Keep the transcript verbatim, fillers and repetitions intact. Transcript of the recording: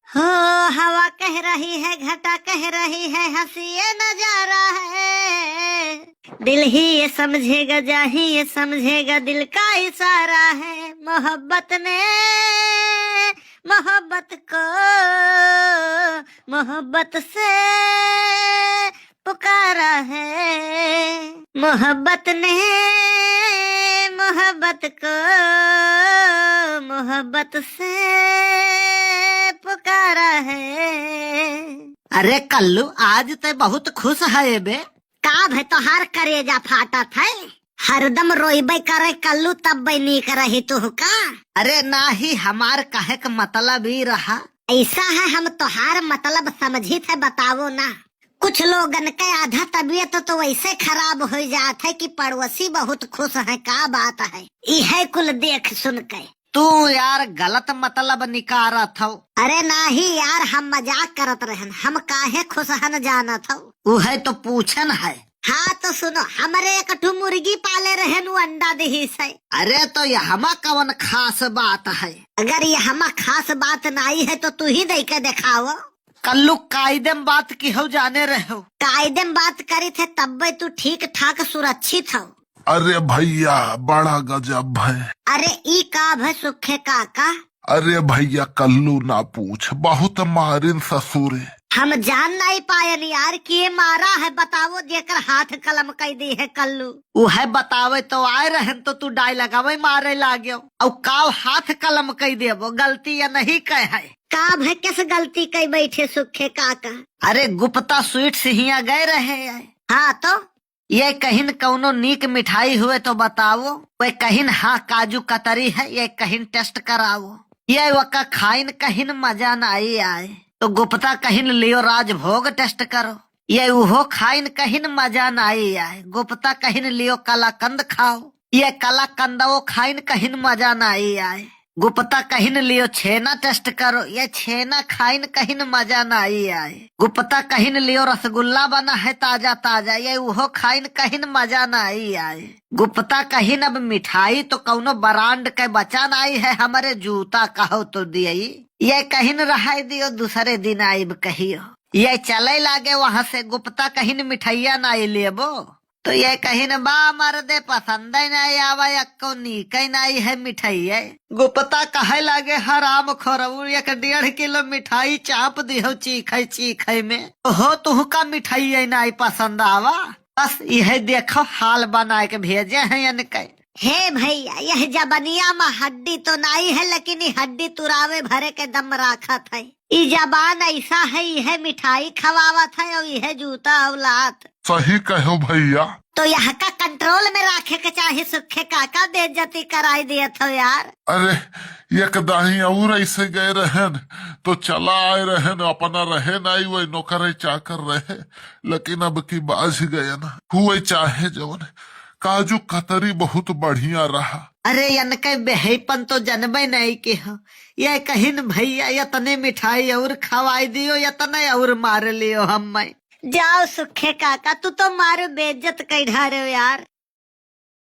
हो, हवा कह रही है, घटा कह रही है, हंसी ये नजारा है। दिल ही ये समझेगा, जा ही ये समझेगा, दिल का इशारा है। मोहब्बत ने मोहब्बत को मोहब्बत से पुकारा है। मोहब्बत ने मोहब्बत को मोहब्बत से पुकारा है। अरे कल्लू, आज ते बहुत खुश है बे। का भे, तोहार करेजा फाटत है? हरदम रोइबे करे कल्लू, तब बे नीक रही तू का? अरे नाही, हमार कहे क मतलब ई रहा। ऐसा है, हम तोहार मतलब समझित है, बतावो ना। कुछ लोगन के आधा तबीयत तो वैसे खराब हो जात है कि पड़ोसी बहुत खुश है, का बात है? इहे कुल देख सुन के। तू यार गलत मतलब निकारत हौ। अरे नाही यार, हम मजाक करत रहन, हम काहे खुश हन जानत हौ? उहे तो पूछन है। हाँ तो सुनो, हमरे एक ठो मुर्गी पाले रहन, उ अंडा दिहिस है। अरे तो यहमा कवन खास बात है? अगर यहमा खास बात नाई है तो तू ही दे के देखाओ। कल्लू कायदे में बात किहौ जाने रहो। कायदे में बात करित है तब्बे तू ठीक ठाक सुरक्षित हौ। अरे भैया, बड़ा गजब है। अरे ई का भय सुखे काका? अरे भैया, कल्लू ना पूछ, बहुत मारिन ससुरे। हम जान नहीं पायन यार, के मारा है, बतावो, जेकर हाथ कलम कई दी है कल्लू। उहे बतावे तो आए रहन तो तू डायलगवे मारे लाग्यो। औ काव हाथ कलम कई देबो, गलती या नहीं कहे है। का भय, किस गलती कई बैठे सुखे काका? अरे गुप्ता स्वीट्स हिया गए रहे है। हाँ तो? ये कहिन कौनो नीक मिठाई हुए तो बताओ। वे कहिन हाँ काजू कतरी है, ये कहिन टेस्ट कराओ। ये वका खाइन कहिन मजा नाई आए। तो गुप्ता कहिन लियो राजभोग टेस्ट करो। ये उहो खाइन कहिन मजा नाई आए। गुप्ता कहिन लियो कलाकंद खाओ। ये कलाकंदो खाइन कहिन मजा नाई आए। गुप्ता कहिन लियो छेना टेस्ट करो, ये छेना खाइन कहिन मजा नाई आए। गुप्ता कहिन लियो रसगुल्ला बना है ताजा ताजा, ये उहो खाइन कहिन मजा नाई आए। गुप्ता कहिन अब मिठाई तो कौनो ब्रांड के बचा नाई है, हमरे जूता कहो तो दियई। ये कहिन रहाई दियो, दूसरे दिन आइब कहियो। ये चले लागे वहां से, गुप्ता कहिन मिठाइया नाई लेबो। तो ये कहिन बा मर्दे पसंद ही नाई आवा, यक्को नीक ही नाई है मिठाई है। गुप्ता कहे लागे हराम खोरऊ, एक डेढ़ किलो मिठाई चाप दिहो चीखे चीखे में। हो तुहका मिठाई ही नाई पसंद आवा, बस यह देखो हाल बनाए के भेजे हैं इनके। हे भैया, यह जबनिया में हड्डी तो नाई है, लेकिन ई हड्डी तुरावे भरे के दम राखत है। ई जबान ऐसा है, इहे मिठाई खवावत है और इहे जूता औलाद। सही कहो भैया। तो यह का कंट्रोल में राखे के चाहे सुखे काका, बेइज्जती कराई दियत हो यार। अरे एक दाही और ऐसे गए रहन तो चला आए रहन, अपना रहे नाई, वही नौकर चाकर रहे, लेकिन अब की बाझ गए ना। हुए चाहे जवन, काजू कतरी बहुत बढ़िया रहा। अरे इनके बेहईपन तो जनबे नहीं के हो। ये कहिन भैया इतने मिठाई और खवाई दियो, इतने और मार लियो हम मैं। जाओ सुखे काका, तू तो मारो बेइज्जत कई ढारे हो यार।